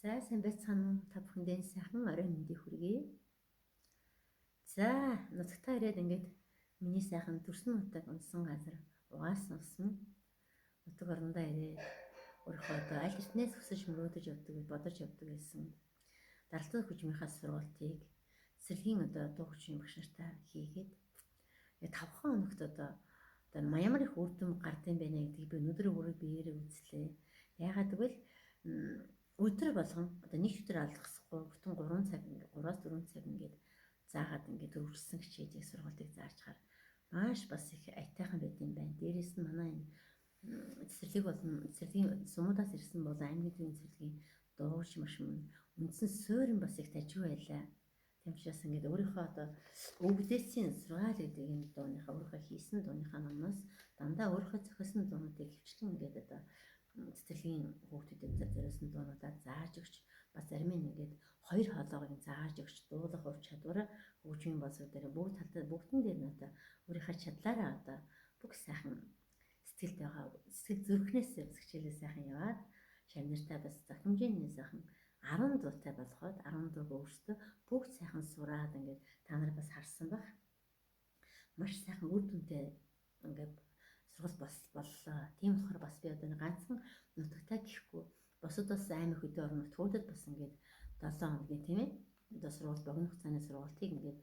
За сайн байцгаана уу? Та бүхэндээ сайхан оройн мэндийг хүргэе. За нутагтаа ирээд ингээд миний сайхан төрсөн нутаг унсан газар угаасан ус минь нутаг орондоо ирээд өөрийнхөө одоо аль эртнээс өсөж мөрөөдөж явдаг, бодож явдаг байсан даралтын хөгжмийнхаа сургалтыг цэцэрлэгийн одоо дуу хөгжмийн багш нартай хийгээд 5 хоногт одоо ямар их үр дүн гардыг бэ гэдгийг би өнөөдөр өөрөө биеэрээ үзлээ. Яагаад гэвэл өдөр болгон одоо нэг өдөр алгасахгүй бүтэн 3 цаг ингээд 3-4 цаг ингээд заагаад ингээд өргөжсөн хичээлийг сургалтыг заачаар маш бас их аятайхан байд юм байна. Дээрээс нь манай энэ цэцэрлэг болон цэцэрлэгийн сумуудаас ирсэн болон аймгийн төвийн цэцэрлэгийн дууч маш мөн үндсэн суурин бас их тажгүй байлаа. Тийм учраас ингээд өөрийнхөө одоо өвгдээсийн сургаал гэдэг энэ дууныхаа өөрийнхөө хийсэн дууныхаа номноос дандаа өөрийнхөө зохиосон дуунуудыг хөвчлэн ингээд одоо цэцэрлэгийн хүүхдүүдэд зориулсан дуунуудаа зааж өгч бас зарим нь ингээд хоёр хоолойгыг зааж өгч дуулах ур чадвар хөгжмийн боловсрол дээр бүгд талдаа бүгдэн дээр нь одоо өөрийнхөө чадлаараа одоо бүх сайхан сэтгэлд байгаа сэтгэл зүрхнээс хичээлээ сайхан яваад шавнартаа бас зохимжийн сайхан 10 дуутай болгоод 10 дууг өөрсдөө бүгд сайхан сураад ингээд та нар бас харсан байх. Маш сайхан үр дүнтэй ингээд сургалт боллоо. Тийм болохоор бас би одоо ганцхан нутагтаа гэхгүй бусад бас аймаг хөдөө орон нутгуудад бас ингээд 7 хоногийн тийм одоо сургалт богино хугацааны сургалтыг ингээд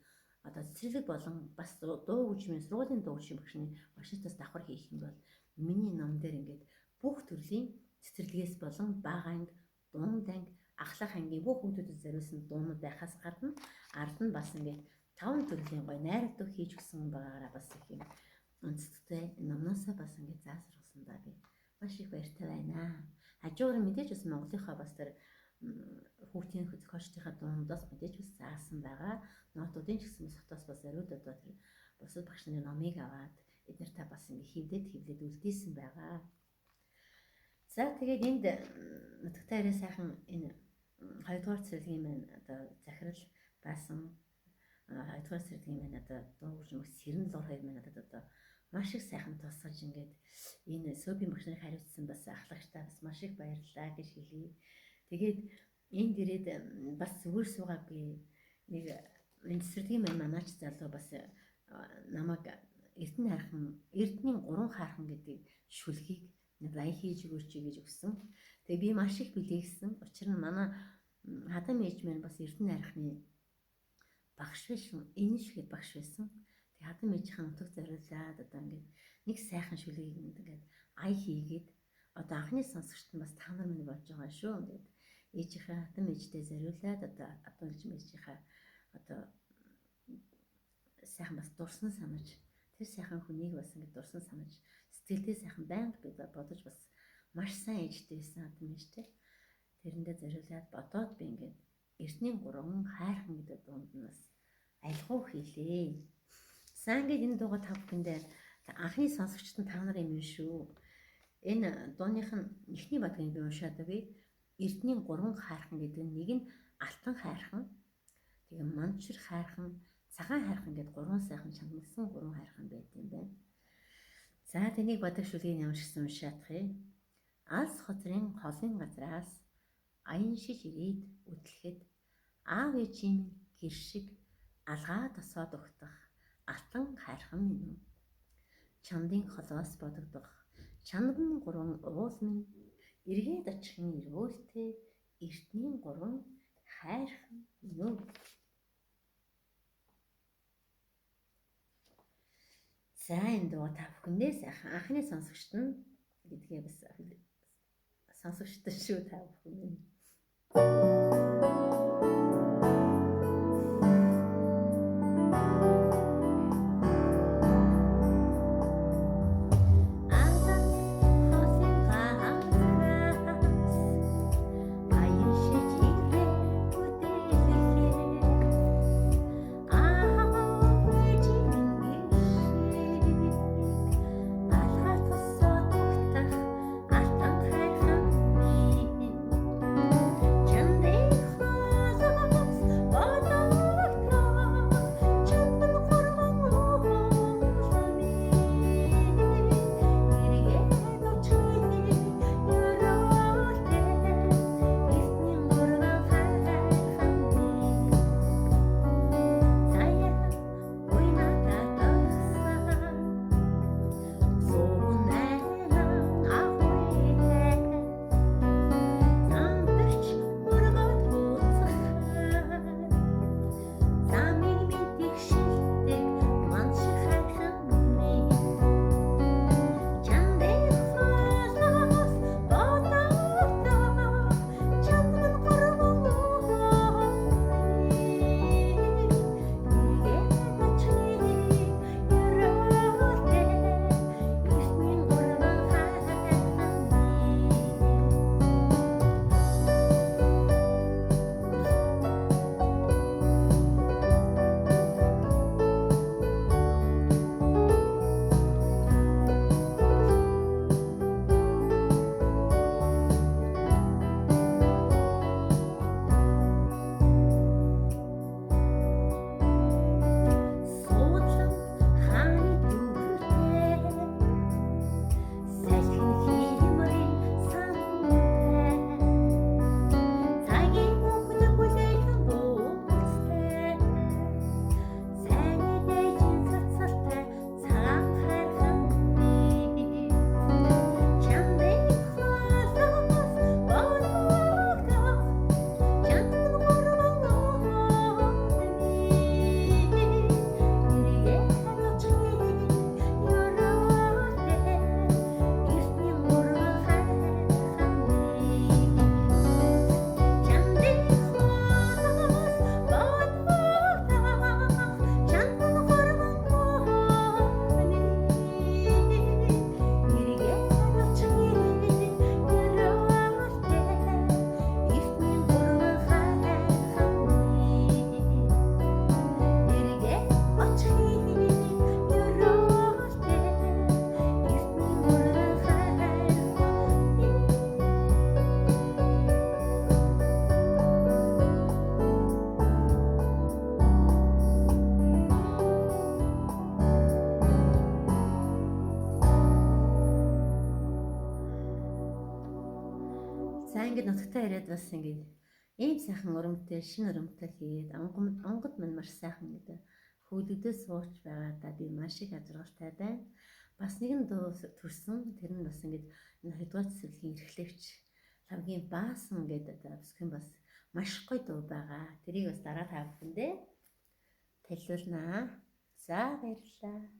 одоо цэцэрлэг болон бас дуу хөгжмийн сургуулийн дуу хөгжмийн багшны багшнаас давхар хийх юм бол миний ном дээр ингээд бүх төрлийн цэцэрлэгээс болон бага анги, дунд анги, ахлах ангийн бүх хүүхдүүдэд зориулсан дуунууд байхаас гадна ард нь бас ингээд 5 төрлийн гоё найрагдуу хийж өгсөн байгаагаараа бас их юм онцлогтой номноосоо бас ингээд заа сургасандаа би маш их баяртай байна. Хажуугаар мэдээж бас Монголынхаа бас тэр хүүхдийн зохиолчдынхаа дундаас мэдээж бас заасан байгаа. Нотуудын ч гэсэн хотоос бас зориуд одоо тэр бусад багш нарын номыг аваад эднэртэй бас ингээд хөвлөд үлдээсэн байгаа. За тэгээд энд нутагтаа ирээ сайхан энэ хоёрдугаар цэцэрлэгийн маань одоо захирал баасан хоёрдугаар цэцэрлэгийн маань одоо дуу хөгжмөх сэрэн лор хоёр маань надад одоо маш их сайхан тусгаж ингээд энэ сөөбийн багш нарыг хариуцсан бас ахлагчдаа бас маш их баярлалаа гэж хэлье. Тэгээд энд ирээд бас зүгээр суугаагүй нэг энэ цэцэрлэгийн маань манаач залуу бас намайг Эрдэнэ хайрхан Эрдэнийн 3 хайрхан гэдэг шүлгийг надад хийж өгөөч гэж өгсөн. Тэгээ би маш их бэлээгсэн. Учир нь манай хадам ээж маань бас Эрдэнэ хайрханы багш байсан. Энэ шигэд багш байсан. Тэгээ хадам ээжийнхээ нутаг зориулаад одоо ингээд нэг сайхан шүлгийг ингээд ая хийгээд одоо анхны сонсогчт нь бас та нар минь болж байгаа шүү. Ингээд ээжийнхээ хадам ээжтэй зориулаад одоо хадам ээжийнхээ одоо сайхан бас дурсан санаж тэр сайхан хүнийг бас ингээд дурсан санаж сэтгэлдээ сайхан байнга би бодож бас маш сайн ээжтэй байсан хадам ээжтэй. Тэрэндээ зориулаад бодоод би ингээд Эрдэнийн 3 хайрхан гэдэг дуунд нь бас альгуу хийлээ. За ингээд энэ дууга та бүхэндээ анхны сонсогчд нь та нар юм шүү. Энэ дууных нь эхний бадгийг би уншаад өгье. Эрдэнийн 3 хайрхан гэдэг нь нэг нь алтан хайрхан, тэгээ манчир хайрхан, цагаан хайрхан гэдэг 3 сайхан чангалсан 3 хайрхан байт юм байна. За тэнийг бадаг шүлгийг ямар ч гэсэн уншаадах юм. Алс хотрын холын газраас аян шиж ирээд үтлэхэд аав ээжийн минь гэр шиг алгаа тосоод угтах алтан хайрхан минь үү. Чамдын холоос бодогдох чанарн 3 уул минь эргээд очихын эргөөлтэй Эрдэнийн 3 хайрхан минь үү. За энэ дуу та бүхэндээ сайхан анхны сонсогчд нь гэдгээ бас сонсогчд шүү та бүхэн минь. Алтан хайрхан минь. За, ингээд нутагтаа ирээд бас ингээд ийм сайхан өрөмтэй, шинэ өрөмтэй хийгээд онгод минь маш сайхан гэдэг хөлөгдөө сууч байгаадаа би маш их аз жаргалтай байна. Бас нэгэн дуу төрсөн. Тэр нь бас ингээд энэ 2 дугаар цэцэрлэгийн эрхлэгч лавгийн баасан гэдэг одоо бүсгэн бас маш гоё дуу байгаа. Тэрийг бас дараа та бүхэндээ танилцуулнаа. За, баярлалаа.